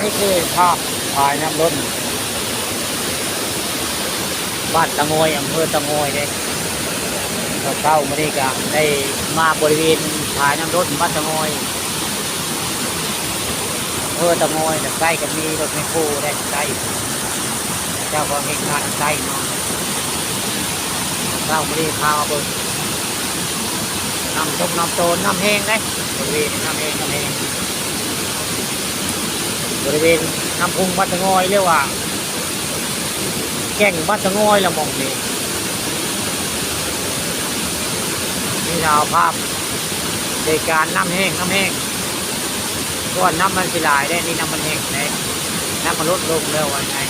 ນີ້ຄືພາບຝາຍນ້ຳລົ້ນ ບ້ານຕະງອຍ ອຳເພີຕະງອຍເດ້. ເຊົ້າໆມື້ນີ້ກະໄດ້ມາບໍລິເວນຝາຍນ້ຳລົ້ນ ບ້ານຕະງອຍ ອຳເພີຕະງອຍ ໃກ້ກັບມີລົດແມກໂຄໄດ້ ໃກ້ ເຈົ້າກະເຮັດງານໃກ້ເນາະ. ເຊົ້າມື້ນີ້ພາມາເບິ່ງ ນ້ຳຕົກນ້ຳໂຕນ ນ້ຳແຫ້ງເດ້ ບໍລິເວນນີ້ນ້ຳແຫ້ງ ນ້ຳແຫ້ງ ບໍລິເວນນ້ຳພຸງບ້ານຕະງອຍ ຫຼືວ່າແກ້ງບ້ານຕະງອຍລະໝ່ອງນີ້. ນີ້ລະເອົາພາບເຫດການນ້ຳແຫ້ງ ນ້ຳແຫ້ງ ກ່ອນນ້ຳມັນຊິຫຼາຍເດ້ ນີ້ນ້ຳມັນແຫ້ງເດ້ ນ້ຳມັນຫຼຸດລົງແລ້ວວ່າງ່າຍ.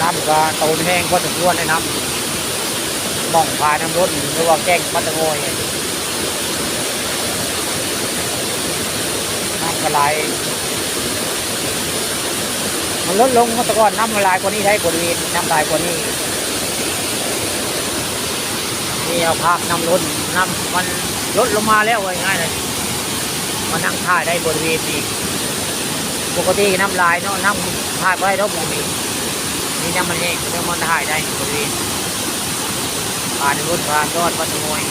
ນ້ຳກະໂຕນແຮງພໍສົມຄວນເດ້ ນ້ຳໝ່ອງຝາຍນ້ຳລົ້ນ ຫຼືວ່າແກ້ງບ້ານຕະງອຍ ນ້ຳກະໄຫຼ ມັນຫຼຸດລົງ ເມື່ອແຕ່ກ່ອນນ້ຳມັນຫຼາຍກວ່ານີ້ໄດ໋ ບໍລິເວນນ້ຳຫຼາຍກວ່ານີ້. ນີ້ເອົາພາບນ້ຳລົ້ນ ນ້ຳມັນຫຼຸດລົງມາແລ້ວ ເວົ້າງ່າຍໆ ມານັ່ງຖ່າຍໄດ້ບໍລິເວນນີ້. ປົກກະຕິກະນ້ຳຫຼາຍເນາະ ນ້ຳຖ່າຍບໍ່ໄດ້ດອກໝ່ອງນີ້ ນີ້ນ້ຳມັນແຫ້ງ ແຕ່ມັນຖ່າຍໄດ້ບໍລິເວນ ຜ່ານລົດ ຜ່ານຍອດວັດຕະງອຍ.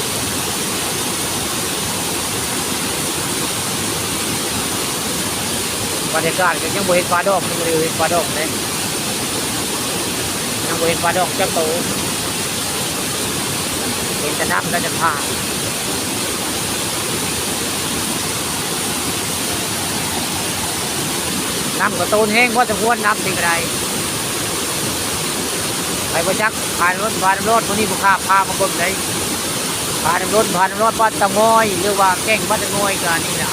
ບັນຍາກາດກະຍັງບໍ່ເຫັນປາດອງ ຍັງບໍ່ໄດ້ເຫັນປາດອງເດ້ ຍັງບໍ່ເຫັນປາດອງຈັກໂຕ ເຫັນແຕ່ນ້ຳແລ້ວຈັ່ງພາ ນ້ຳກະໂຕນແຮງພໍສົມຄວນ ນ້ຳນີ້ກະໄດ້ ໃຜບໍ່ຈັກ ຜ່ານລົດ ຜ່ານລອດ ມື້ນີ້ບໍ່ຂ້າ ພາມາເບິ່ງໄດ້ ຜ່ານລົດ ຜ່ານລອດ ບ້ານຕະງອຍ ຫຼືວ່າແກ້ງບ້ານຕະງອຍ ກະນີ້ລະ.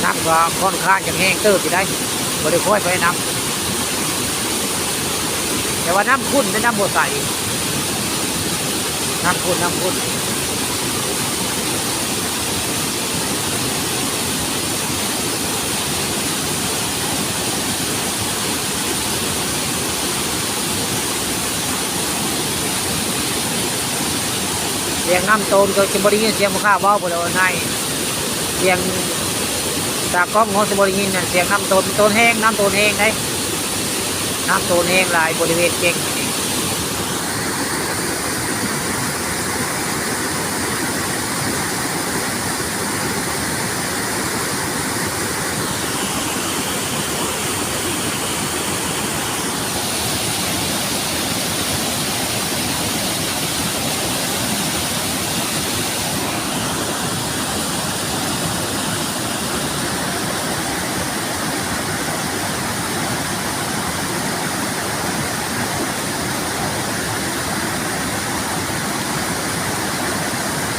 ນ້ຳກະຂ້ອນຂ້າງຈະແຫ້ງເຕີບຢູ່ໄດ໋ ບໍ່ໄດ້ຄ່ອຍໄປນຳ ແຕ່ວ່ານ້ຳຂຸ່ນເດ້ ນ້ຳບໍ່ໃສ ນ້ຳຂຸ່ນ ນ້ຳຂຸ່ນ. ສຽງນ້ຳໂຕນກະຈະບໍ່ໄດ້ຍິນສຽງຜູ້ຂ້າເວົ້າ ບໍ່ໄດ້ເວົ້າໃນ ສຽງຕາກ້ອງເຮົາຊິບໍ່ໄດ້ຍິນ ສຽງນ້ຳໂຕນ ໂຕນແຮງ ນ້ຳໂຕນແຮງໄດ໋ ນ້ຳໂຕນແຮງຫຼາຍ ບໍລິເວນແກ້ງ